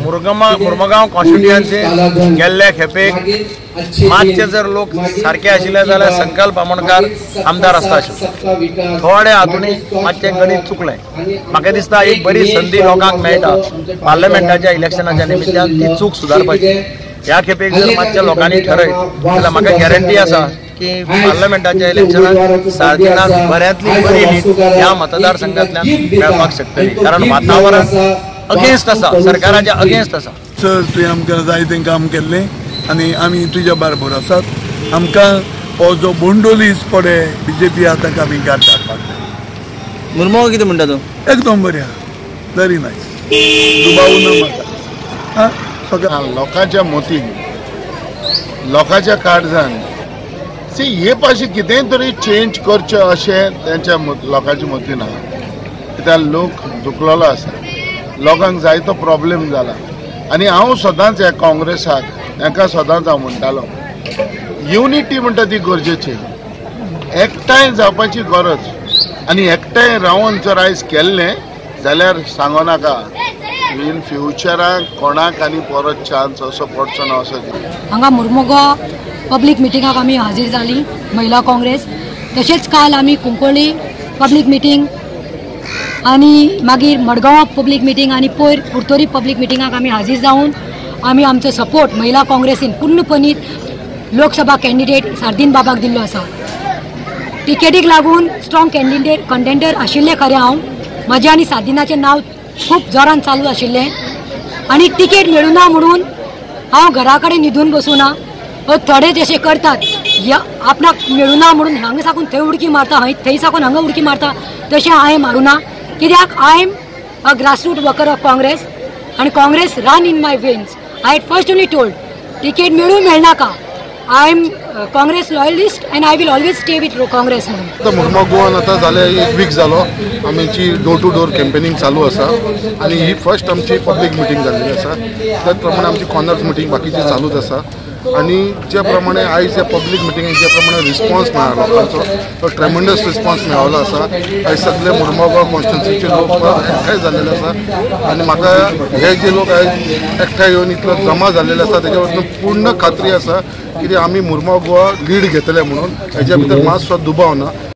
Mormugao constituency गेल्ल्या खेपेक मातशे जर लोक सारके आशिल्ले जाल्यार संकल्प आमोणकार आमदार आसता आशिल्लो. थोडे हातूंनी मातशें गणीत चुकलें. म्हाका दिसता एक बरी संदी लोकांक मेळटा पार्लमेंटाच्या इलेक्शनाच्या निमित्तान ती चूक सुदारपाची. ह्या खेपेक जर मातशे लोकांनी ठरयत जाल्यार म्हाका गॅरंटी आसा की पार्लमेंटाच्या इलेक्शनाक सार्दिनाक बऱ्यांतली बरी लीड ह्या मतदारसंघांतल्यान मेळपाक शकतली, कारण वातावरण अगेन्स्ट आसा, सरकाराच्या अगेन्स्ट आसा. सर, तुवें आमकां जायतें काम केल्लें आनी आमी तुज्या बरोबर आसात. आमकां हो जो बोंडोलीस पडे बीजेपी आहा ताका आमी गाड धाडपाक जाय. मुर्मो कितें म्हणटा तूं? एकदम बरें आहा, व्हेरी नायस, दुबाव ना म्हाका. सगळ्या लोकांच्या मतीन, लोकांच्या काळजान सी हे पाशी कितेंय तरी चेंज करचें अशें तेंच्या लोकांच्या मतीन आहा. कित्याक लोक दुखलेलो आसा, लोकांक जायतो प्रॉब्लेम जाला. आनी हांव सदांच ह्या काँग्रेसाक हेका सदांच हांव म्हणटालो, युनिटी म्हणटा ती गरजेची, एकठांय जावपाची गरज. आनी एकठांय रावन जर आयज केल्लें जाल्यार सांगो नाका इन फ्युचराक कोणाक आनी परत चान्स असो पडचो ना असो. हांगा मुर्मुगांव पब्लीक मिटिंगाक आमी हाजीर जाली महिला काँग्रेस. तशेंच काल आमी कुंकळ्ळी पब्लीक मिटींग आनी मागीर मडगांवां पब्लीक मिटींग आनी पयर कुर्तोरी पब्लीक मिटिंगाक आमी हाजीर जावन आमी आमचो सपोर्ट महिला काँग्रेसीन पूर्णपणी लोकसभा कॅन्डिडेट सार्दीन बाबाक दिल्लो आसा. टिकेटीक लागून स्ट्रॉंग कॅन्डिडेट कंटेंडर आशिल्लें खरें हांव, म्हजें आनी सार्दिनाचें नांव खूब जोरान चालू आशिल्लें आनी तिकेट मेळुना म्हणून हांव घरा कडेन न्हिदून बसूना. थोडे जशे करतात आपणाक मेळुना म्हणून हांगा साकून थंय उडकी मारता, थंय साकून हांगा उडकी मारता, तशें हांवें मारूना. कित्याक I am a grassroot worker of Congress आनी Congress run in my veins. I had first only told ticket मेळूं मेळनाका, I am Congress loyalist and I will always stay with Congress म्हणून. आतां मुर्मगांवान आतां जालें एक वीक जालो आमची डोर टू डोर कॅम्पेनींग चालू आसा आनी ही फर्स्ट आमची पब्लीक मिटींग जाल्ली आसा. त्याच प्रमाणे आमची कॉर्नर्स मिटींग बाकीची चालूच आसा. आनी जे प्रमाणे आयज जे पब्लीक मिटिंगेक जे प्रमाणे रिस्पॉन्स मेळ्ळा लोकांचो, तो ट्रेमेंडस रिस्पॉन्स मेळ्ळो आसा. आयज सगळे मुर्मगांव कॉन्स्टिट्युन्सीचे लोक एकठांय जाल्लेले आसा आनी म्हाका हे जे लोक आयज एकठांय येवन इतलो जमा जाल्लेले आसा तेच्या वचून पूर्ण खात्री आसा की आमी मुर्मगांव लीड घेतले म्हणून. हेज्या भितर मातसो दुबाव ना.